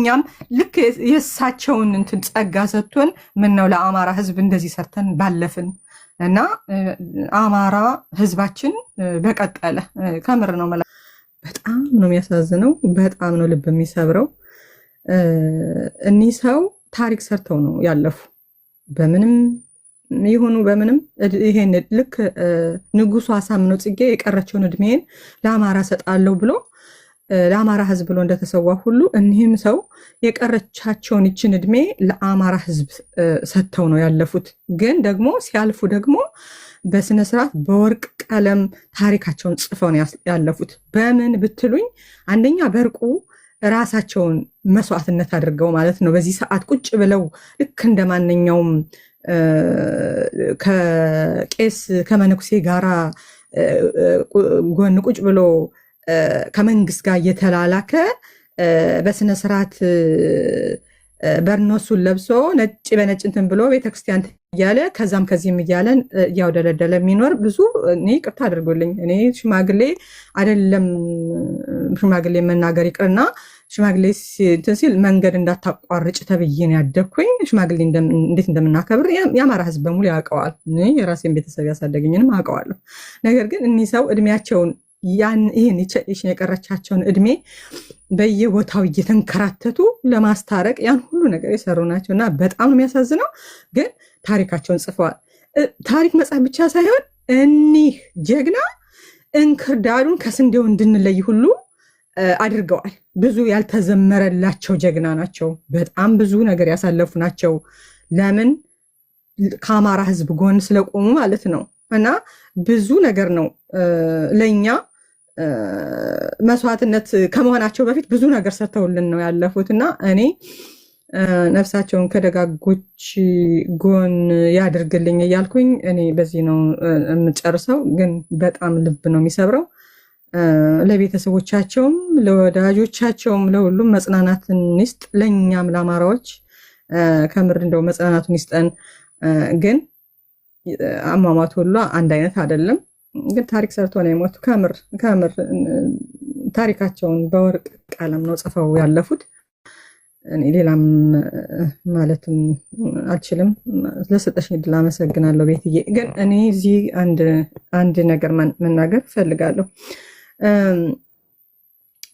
እኛም ልክ የእሳቸውን እንትን ጸጋ ሰጥቶን ምን ነው ለአማራ ህዝብ እንደዚህ ሰርተን ባለፍን እና አማራ ህዝባችን በቀጠለ። ከምር ነው፣ በጣም ነው የሚያሳዝነው። በጣም ነው ልብ የሚሰብረው። እኒህ ሰው ታሪክ ሰርተው ነው ያለፉ። በምንም ይሁኑ በምንም ይሄን ልክ ንጉሱ አሳምነው ጽጌ የቀረችውን እድሜን ለአማራ ሰጣለሁ ብሎ፣ ለአማራ ህዝብ ብሎ እንደተሰዋ ሁሉ እኒህም ሰው የቀረቻቸውን ይችን እድሜ ለአማራ ህዝብ ሰጥተው ነው ያለፉት። ግን ደግሞ ሲያልፉ ደግሞ በስነስርዓት በወርቅ ቀለም ታሪካቸውን ጽፈው ነው ያለፉት። በምን ብትሉኝ አንደኛ በእርቁ ራሳቸውን መስዋዕትነት አድርገው ማለት ነው። በዚህ ሰዓት ቁጭ ብለው ልክ እንደ ማንኛውም ከቄስ ከመነኩሴ ጋራ ጎን ቁጭ ብሎ ከመንግስት ጋር እየተላላከ፣ በስነ ስርዓት በርኖሱን ለብሶ፣ ነጭ በነጭ እንትን ብሎ፣ ቤተክርስቲያን እያለ ከዛም ከዚህም እያለን እያውደለደለ የሚኖር ብዙ፣ እኔ ይቅርታ አድርጎልኝ እኔ ሽማግሌ አይደለም፣ ሽማግሌ መናገር ይቅርና ሽማግሌ እንትን ሲል መንገድ እንዳታቋርጭ ተብዬ ነው ያደግኩኝ። ሽማግሌ እንዴት እንደምናከብር የአማራ ሕዝብ በሙሉ ያውቀዋል። እኔ የራሴን ቤተሰብ ያሳደገኝንም አውቀዋለሁ። ነገር ግን እኒህ ሰው እድሜያቸውን ያን ይህን ይችን የቀረቻቸውን እድሜ በየቦታው እየተንከራተቱ ለማስታረቅ ያን ሁሉ ነገር የሰሩ ናቸው እና በጣም ነው የሚያሳዝነው። ግን ታሪካቸውን ጽፈዋል። ታሪክ መጻፍ ብቻ ሳይሆን እኒህ ጀግና እንክርዳዱን ከስንዴው እንድንለይ ሁሉ አድርገዋል። ብዙ ያልተዘመረላቸው ጀግና ናቸው። በጣም ብዙ ነገር ያሳለፉ ናቸው። ለምን? ከአማራ ሕዝብ ጎን ስለቆሙ ማለት ነው። እና ብዙ ነገር ነው ለእኛ መስዋዕትነት ከመሆናቸው በፊት ብዙ ነገር ሰርተውልን ነው ያለፉት። እና እኔ ነፍሳቸውን ከደጋጎች ጎን ያድርግልኝ እያልኩኝ እኔ በዚህ ነው የምጨርሰው። ግን በጣም ልብ ነው የሚሰብረው። ለቤተሰቦቻቸውም ለወዳጆቻቸውም ለሁሉም መጽናናትን ይስጥ። ለእኛም ለአማራዎች ከምር እንደው መጽናናቱን ይስጠን። ግን አሟሟት ሁሉ አንድ አይነት አይደለም። ግን ታሪክ ሰርቶ ነው የሞቱ። ከምር ከምር ታሪካቸውን በወርቅ ቀለም ነው ጽፈው ያለፉት። እኔ ሌላም ማለትም አልችልም። ስለሰጠሽኝ እድል አመሰግናለሁ ቤትዬ። ግን እኔ እዚህ አንድ ነገር መናገር እፈልጋለሁ።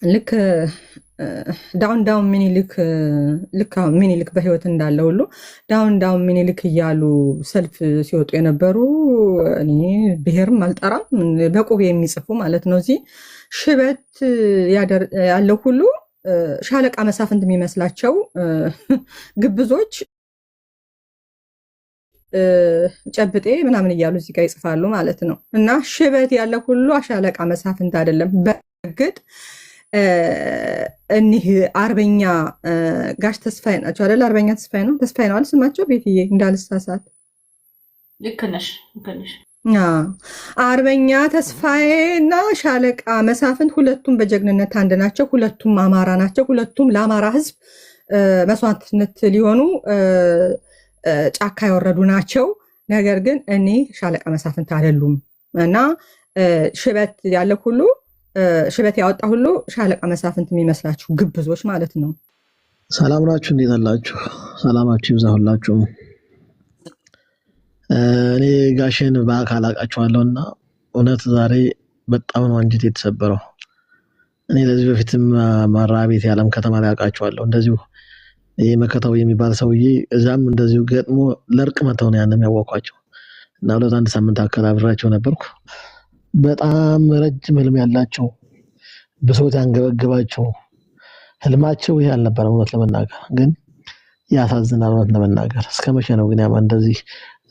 ልክ down down ሚኒሊክ፣ ልክ አሁን ሚኒሊክ በህይወት እንዳለ ሁሉ down down ሚኒሊክ እያሉ ሰልፍ ሲወጡ የነበሩ፣ እኔ ብሔርም አልጠራም፣ በቁብ የሚጽፉ ማለት ነው። እዚህ ሽበት ያለው ሁሉ ሻለቃ መሳፍንት የሚመስላቸው ግብዞች ጨብጤ ምናምን እያሉ እዚህ ጋር ይጽፋሉ ማለት ነው። እና ሽበት ያለው ሁሉ ሻለቃ መሳፍንት አይደለም። በእርግጥ እኒህ አርበኛ ጋሽ ተስፋዬ ናቸው አይደል? አርበኛ ተስፋዬ ነው፣ ተስፋዬ ነው አይደል ስማቸው? ቤትዬ እንዳልሳሳት። ልክ ነሽ፣ ልክ ነሽ። አርበኛ ተስፋዬ እና ሻለቃ መሳፍንት ሁለቱም በጀግንነት አንድ ናቸው። ሁለቱም አማራ ናቸው። ሁለቱም ለአማራ ሕዝብ መስዋዕትነት ሊሆኑ ጫካ የወረዱ ናቸው። ነገር ግን እኔ ሻለቃ መሳፍንት አይደሉም እና ሽበት ያለ ሁሉ፣ ሽበት ያወጣ ሁሉ ሻለቃ መሳፍንት የሚመስላችሁ ግብዞች ማለት ነው። ሰላም ናችሁ? እንዴት አላችሁ? ሰላማችሁ ይብዛ ሁላችሁም። እኔ ጋሼን በአካል አውቃቸዋለሁ እና እውነት ዛሬ በጣም ነው አንጀቴ የተሰበረው። እኔ ለዚህ በፊትም መራ ቤት የዓለም ከተማ ላይ አውቃቸዋለሁ። እንደዚሁ ይህ መከታው የሚባል ሰውዬ እዛም እንደዚሁ ገጥሞ ለእርቅ መተው ነው ያንም ያወኳቸው እና 2 አንድ ሳምንት አካል አብሬያቸው ነበርኩ። በጣም ረጅም ህልም ያላቸው፣ ብሶት ያንገበግባቸው፣ ህልማቸው ይሄ አልነበረም። እውነት ለመናገር ግን ያሳዝናል። እውነት ለመናገር እስከ መቼ ነው ግን ያማ እንደዚህ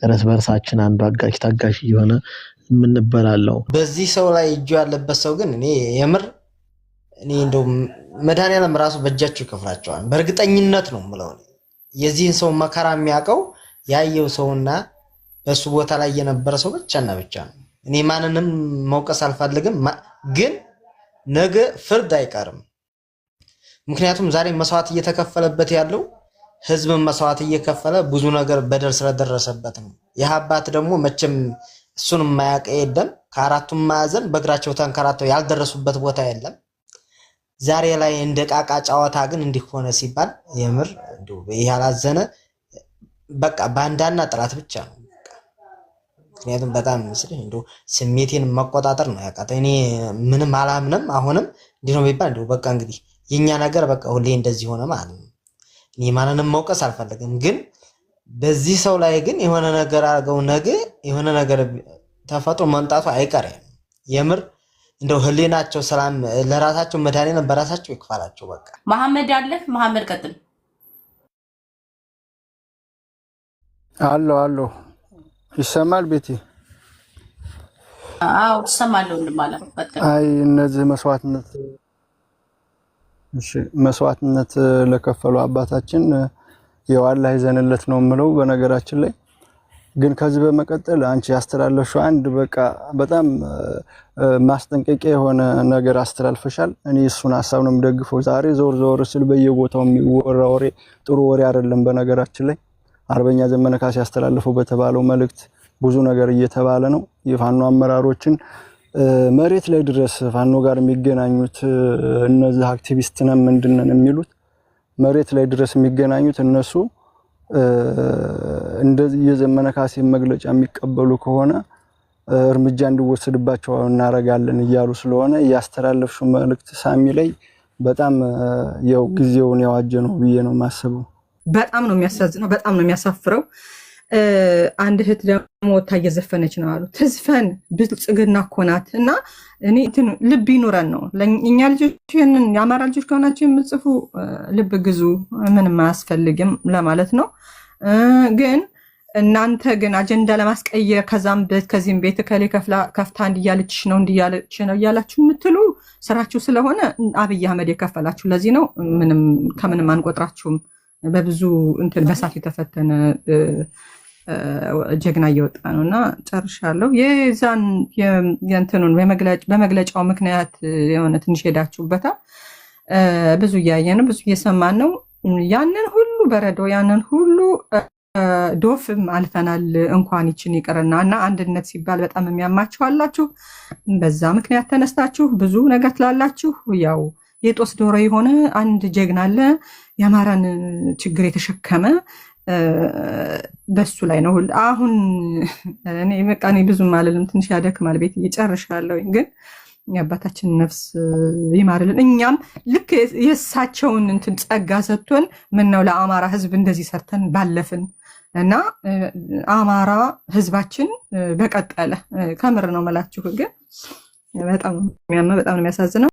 እርስ በእርሳችን አንዱ አጋች ታጋሽ እየሆነ የምንበላለው? በዚህ ሰው ላይ እጁ ያለበት ሰው ግን እኔ የምር እኔ እንደው መድኃኒዓለም ራሱ በእጃቸው ይከፍላቸዋል። በእርግጠኝነት ነው የምለው። እኔ የዚህን ሰው መከራ የሚያውቀው ያየው ሰውና በእሱ ቦታ ላይ የነበረ ሰው ብቻና ብቻ ነው። እኔ ማንንም መውቀስ አልፈልግም፣ ግን ነገ ፍርድ አይቀርም። ምክንያቱም ዛሬ መስዋዕት እየተከፈለበት ያለው ህዝብን መስዋዕት እየከፈለ ብዙ ነገር በደል ስለደረሰበት ነው። ይህ አባት ደግሞ መቼም እሱን የማያውቅ የለም። ከአራቱም ማዕዘን በእግራቸው ተንከራተው ያልደረሱበት ቦታ የለም። ዛሬ ላይ እንደ ቃቃ ጨዋታ ግን እንዲሆነ ሲባል የምር እንደው ይህ ያላዘነ በቃ ባንዳና ጥላት ብቻ ነው። ምክንያቱም በጣም ምስልህ እንደው ስሜቴን መቆጣጠር ነው ያቃተኝ። እኔ ምንም አላምንም። አሁንም እንዲህ ነው የሚባል እንደው በቃ እንግዲህ የኛ ነገር በቃ ሁሌ እንደዚህ ሆነ ማለት ነው። እኔ ማንንም መውቀስ አልፈልግም፣ ግን በዚህ ሰው ላይ ግን የሆነ ነገር አድርገው ነገ የሆነ ነገር ተፈጥሮ መምጣቱ አይቀርም። የምር እንደው ህሊናቸው ሰላም ለራሳቸው መድኃኒዓለም በራሳቸው ይክፈላቸው። በቃ መሐመድ አለህ? መሐመድ ቀጥል። አለሁ አለሁ። ይሰማል ቤቲ? አዎ ትሰማለህ ወንድም አለ። ቀጥል። አይ እነዚህ መስዋዕትነት፣ እሺ መስዋዕትነት ለከፈሉ አባታችን ያው አላህ ይዘንለት ነው የምለው። በነገራችን ላይ ግን ከዚህ በመቀጠል አንቺ ያስተላለፍሽው አንድ በቃ በጣም ማስጠንቀቂያ የሆነ ነገር አስተላልፈሻል። እኔ እሱን ሀሳብ ነው የምደግፈው። ዛሬ ዞር ዞር ስል በየቦታው የሚወራ ወሬ ጥሩ ወሬ አይደለም። በነገራችን ላይ አርበኛ ዘመነ ካሴ ያስተላለፈው በተባለው መልእክት ብዙ ነገር እየተባለ ነው። የፋኖ አመራሮችን መሬት ላይ ድረስ ፋኖ ጋር የሚገናኙት እነዚህ አክቲቪስት ነን ምንድን ነን የሚሉት መሬት ላይ ድረስ የሚገናኙት እነሱ እንደዚህ የዘመነ ካሴ መግለጫ የሚቀበሉ ከሆነ እርምጃ እንዲወሰድባቸው እናደርጋለን እያሉ ስለሆነ ያስተላለፍሽው መልእክት ሳሚ ላይ በጣም ያው ጊዜውን የዋጀ ነው ብዬ ነው የማስበው። በጣም ነው የሚያሳዝነው። በጣም ነው የሚያሳፍረው። አንድ እህት ደግሞ ወታ እየዘፈነች ነው አሉ። ትዝፈን፣ ብልጽግና እኮ ናት። እና እኔ እንትን ልብ ይኑረን ነው እኛ ልጆች፣ ይህንን የአማራ ልጆች ከሆናችሁ የምጽፉ ልብ ግዙ፣ ምንም አያስፈልግም ለማለት ነው። ግን እናንተ ግን አጀንዳ ለማስቀየር ከዛም ቤት ከዚህም ቤት እከሌ ከፍታ እንዲያለችሽ ነው እንዲያለች ነው እያላችሁ የምትሉ ስራችሁ ስለሆነ አብይ አህመድ የከፈላችሁ ለዚህ ነው። ምንም ከምንም አንቆጥራችሁም። በብዙ እንትን በሳት የተፈተነ ጀግና እየወጣ ነው እና ጨርሻለሁ። የዛን የእንትኑን በመግለጫው ምክንያት የሆነ ትንሽ ሄዳችሁበታል። ብዙ እያየን ነው፣ ብዙ እየሰማን ነው። ያንን ሁሉ በረዶ ያንን ሁሉ ዶፍ አልፈናል። እንኳን ይችን ይቅርና እና አንድነት ሲባል በጣም የሚያማችሁ አላችሁ። በዛ ምክንያት ተነስታችሁ ብዙ ነገር ትላላችሁ። ያው የጦስ ዶሮ የሆነ አንድ ጀግና አለ የአማራን ችግር የተሸከመ፣ በሱ ላይ ነው አሁን። እኔ በቃ እኔ ብዙም አልልም፣ ትንሽ ያደክማል። ቤት እየጨርሻለሁ፣ ግን የአባታችን ነፍስ ይማርልን። እኛም ልክ የእሳቸውን እንትን ጸጋ ሰጥቶን ምነው ለአማራ ሕዝብ እንደዚህ ሰርተን ባለፍን እና አማራ ሕዝባችን በቀጠለ። ከምር ነው መላችሁ። ግን በጣም የሚያመ በጣም ነው የሚያሳዝነው።